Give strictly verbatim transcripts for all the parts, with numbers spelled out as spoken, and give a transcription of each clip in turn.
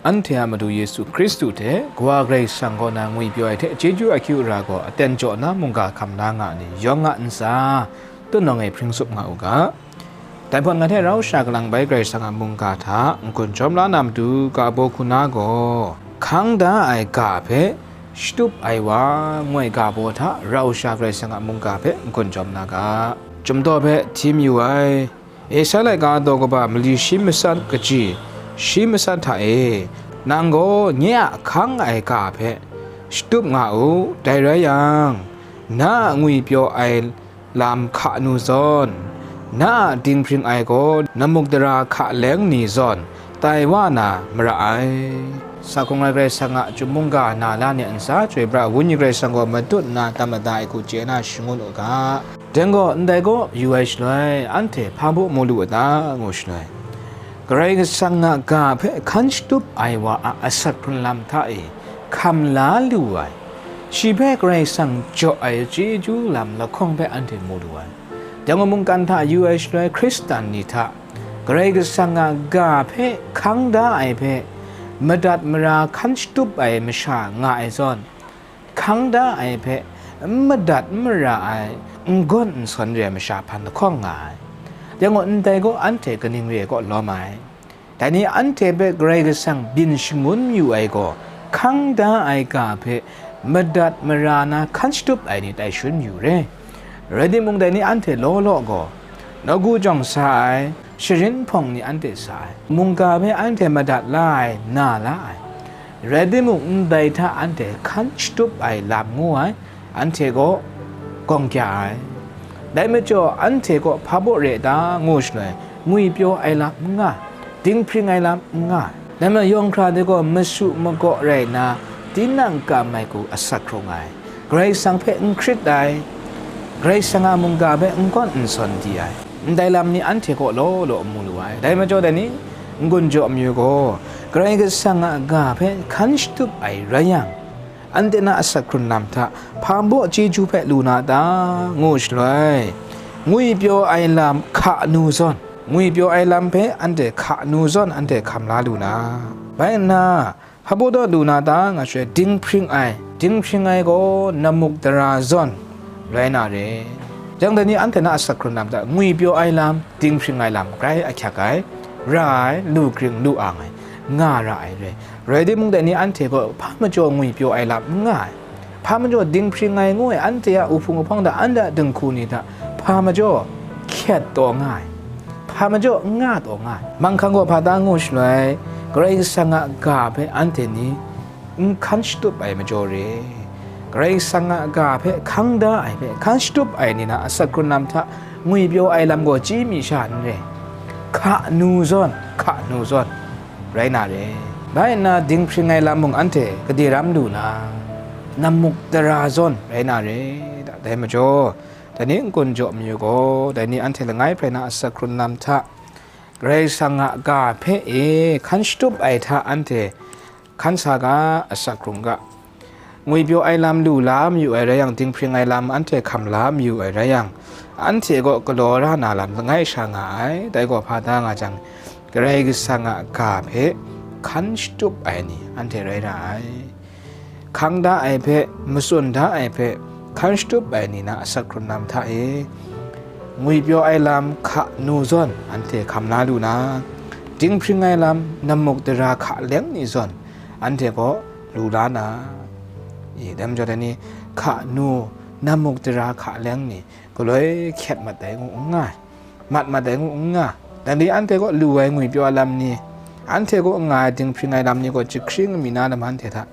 Anhte a Madu Yesu Hkristu hte Kawa Karai Kasang kaw na ngwipyaw ai hte chyeju akyu ara gaw aten jaw na mungga hkam la nga ai ni yawng a ntsa, tutnawng e hpring tsup nga u ga. Dai hpawt ngai hte rau sha kalang bai Karai Kasang a mungga hta n-gun jawm la na matu ga baw hku na gaw, hkang da ai ga hpe shatup ai wa, ngu ai ga baw hta rau sha Karai Kasang a mungga hpe n-gun jawm na ga. Chyum daw hpe hti mayu ai. Esaya laika daw kaba mali shi masat kaji, shi masat hta e, nang gaw nye a hkang ai ga hpe shatup nga u, dai rai yang, na a ngwipyaw ai lam hka nu zawn, na a dinghpring ai gaw namuk dara hka leng ni zawn tai wa na mara ai. Sa hkrung ai Karai Kasang a chyum mungga na la ni a ntsa, chyoi pra Wenyi Karai Kasang gaw matut nna tam mada ai hku chye na shangun u ga. Deng gaw, ndai gaw yu ai shaloi, anhte hpa baw mu lu a ta, ngu shaloi, Karai Kasang a ga hpe hkan shatup ai wa a asak hkrun lam hta e hkam la lu ai, shi hpe Karai Kasang jaw ai chyeju lam lahkawng hpe anhte mu lu ai. Dai mungkan hta yu ai shaloi, Hkristan ni hta Karai Kasang a ga hpe hkang da ai hpe madat mara hkan shatup ai masha nga ai zawn, hkang da ai hpe n madat n mara ai, n gawn n sawn re ai masha hpan lahkawng nga ai. Dai gaw, ndai gaw anhte kaning re ai kaw lawm ai. Dai ni anhte hpe Karai Kasang byin shangun mayu ai gaw, hkang da ai ga hpe madat mara na hkan shatup ai ni tai shangun mayu re. Rai timung, dai ni anhte law law gaw, nawku jawng sa ai, sharin hpawng ni anhte sa ai, mungga hpe anhte madat la ai, na la ai. Rai timung, ndai hta anhte hkan shatup ai lam ngu ai, anhte gaw gawng kya ai. Dai majaw, anhte gaw hpa baw re ta, ngu shaloi, ngwipyaw ai lam n nga, dinghpring ai lam n nga. Dai majaw, yawng hkra de gaw masu magaw rai nna, tinang kam ai hku asak hkrung ai, Karai Kasang hpe n hkrit ai, Karai Kasang a mungga hpe n gawn n sawn di ai, ndai lam ni anhte kaw law law mu lu ai. Dai majaw, dai ni n-gun jaw mayu gaw, Karai Kasang a ga hpe hkan shatup ai rai yang, anhte na asak hkrun lam hta hpa baw chyeju hpe lu na ta, ngu shaloi, ngwipyaw ai lam hka nu zawn, ngwipyaw ai lam hpe anhte hka nu zawn anhte hkam la lu na. Bai nna, hpa baw taw lu na ta, nga shaloi, dinghpring ai, dinghpring ai gaw namuk dara zawn rai na re. Jang dai ni anhte na asak hkrun lam hta ngwipyaw ai lam, dinghpring ai lam grai ahkyak ai, ra ai, lu kring lu ang ai, nga ra ai re. Rai timung, dai ni anhte gaw hpa majaw ngwipyaw ai lam n nga ai, hpa majaw dinghpring ai ngu ai, anhte a uhpung ahpang hta, anhte a dinghku ni hta hpa majaw hkyet taw nga ai, hpa majaw n nga taw nga ai. Manghkang gaw hpa ta ngu shaloi, Karai Kasang a ga hpe anhte ni n hkan shatup ai majaw re. Karai Kasang a ga hpe hkang da ai hpe hkan shatup ai ni na asak hkrun lam hta ngwipyaw ai lam gaw chyi mi sha n re. Hka nu zawn, hka nu zawn rai na re. Bai nna, dinghpring ai lam mung anhte gade ram lu na, namuk dara zawn rai na re. Dai majaw, dai ni n-gun jaw mayu gaw, dai ni anhte langai hprai na asak hkrun lam hta, Karai Kasang a ga hpe e hkan shatup ai hta anhte hkan sa ga, asak hkrung ga. Ngwipyaw ai lam lu la mayu ai rai yang, dinghpring ai lam anhte hkam la mayu ai rai yang, anhte gaw galaw ra na lam langai sha nga ai. Dai gaw hpa da nga jang, Karai Kasang a ga hpe hkan shatup ai ni anhte rai ra ai. Hkang da ai hpe, matsun da ai hpe hkan shatup ai ni na asak hkrun lam hta e, ngwipyaw ai lam hka nu zawn anhte hkam la lu na, dinghpring ai lam namuk dara hka leng ni zawn anhte gaw lu la na. I, dai majaw dai ni, hka nu, namuk dara hka leng ni, galoi hkyet mat ai ngu n nga ai, mat mat ai ngu n nga. Dai ni anhte gaw lu ai ngwipyaw ai lam ni, anhte gaw n nga ai dinghpring ai lam ni gaw jahkring mi na lam anhte hta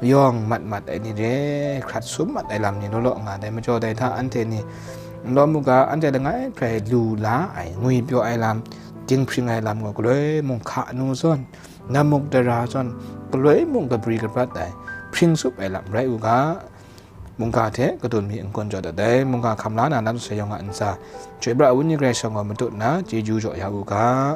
yawng mat mat ai ni re, hkrat sum mat ai lam ni law law nga. Dai majaw dai hta anhte ni n lawm u ga, anhte langai hprai lu la ai ngwipyaw ai lam, dinghpring ai lam gaw galoi mung hka nu zawn, namuk dara zawn, galoi mung kabri kabrat ai, hpring tsup ai lam rai u ga. Mungga hte kadun mi n-gun jaw dat ai, mungga hkam la na lam sai yawng a ntsa, chyoi pra ai Wenyi Karai Kasang gaw matut nna chyeju jaw ya u ga.